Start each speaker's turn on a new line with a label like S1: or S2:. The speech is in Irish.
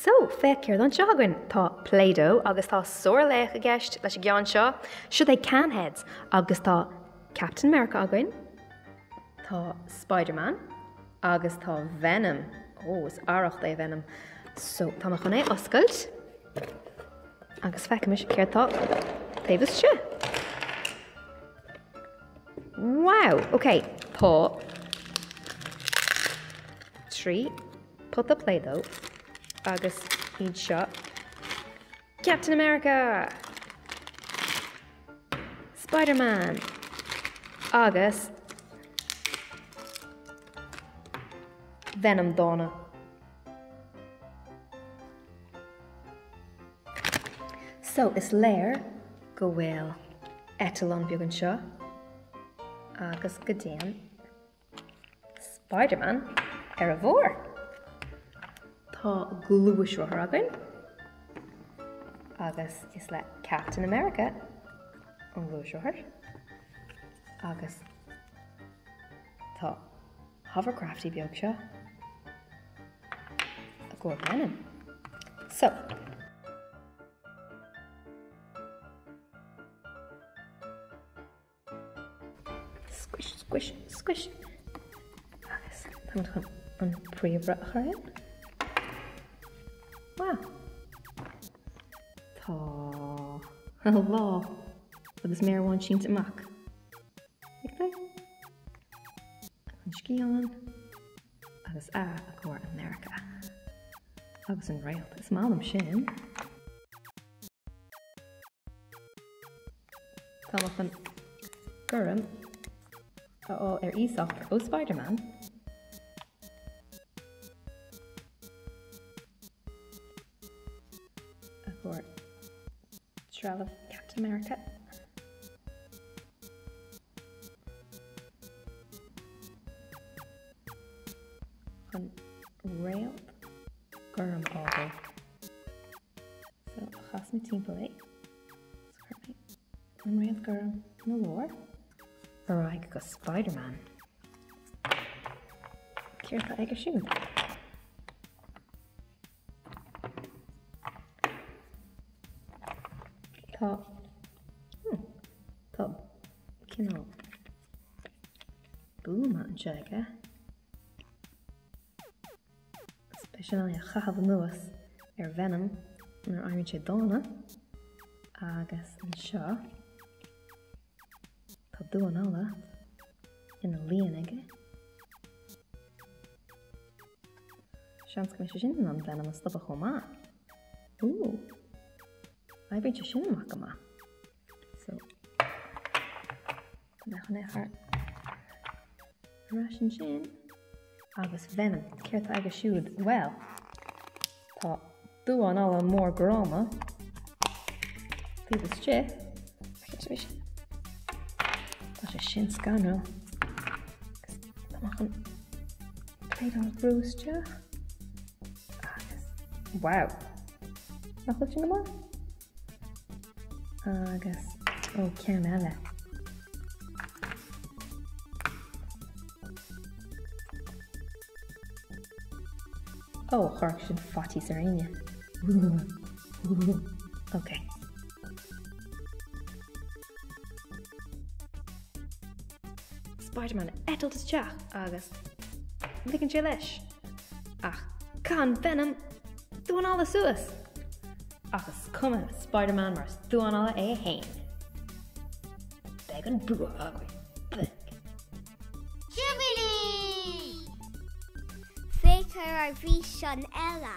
S1: So, féach céard anseo againn. Tá Play-Doh agus tá sárlaoch i gceist leis an gceann seo. Siod é Canheads agus tá Captain America againn, tá Spider-Man agus tá Venom. Ó, is arracht é Venom. So, tá mé chun é a oscailt agus feicfimis céard tá taobh istigh. Wow! Ok, tá 3 pota Play-Doh agus iad seo Captain America! Spider-Man! Agus Venom dána. So, is léir go bhfuil eitleán beag anseo agus go dtéann Spider-Man ar a bharr. Tá gluaisrothar againn agus is le Captain America an gluaisrothar agus tá hovercrafty beag seo i gcomhair Venom. So. Squish, squish, squish. Agus táimid chun an príomhaire a chur in. Wow. Tá lámh agus méar amháin sínte amach. An sciathán agus A i gcomhair America. Agus an réalt. Is maith liom sin. Tá mé chun gorm a fháil ar iasacht ó Spider-Man. I gcomhair trealamh Captain America. Chun réalt gorm a fháil. So chas mé timpeall é. Chuir mé an réalt gorm ina lár. Ar aghaidh go Spider-Man. Céard atá aige siúd? Tá hmm, tá cineál buama anseo aige. Beidh sé in ann é a chaitheamh anuas ar Venom nuair a éiríonn sé dána. Agus anseo tá damhán alla ina líon aige. Seans go mbeidh sé sin in ann Venom a stopadh chomh maith. Ooh! Oibríonn sé sin amach go maith. So, tá mé chun é a chur ar ais ansin. Agus Venom, céard tá aige siúd? Bhuel, tá damhán alla mór gránna taobh istigh. Tá sé sin scanrúil. Agus tá mé chun Play-Doh a bhrú isteach. Agus, wow! Nach bhfuil sin go maith? Agus, ó, ceann eile. Ó, chuirfeadh sin faitíos ar éinne. Ok. Spider-Man ag eitilt isteach agus ligeann sé leis. Ach caitheann Venom damhán alla suas! Ach is cuma le Spider-Man mar is damhán alla é féin. Beidh an bua againn. Beidh.
S2: Jubilee! Féach ar ár bhfíseán eile.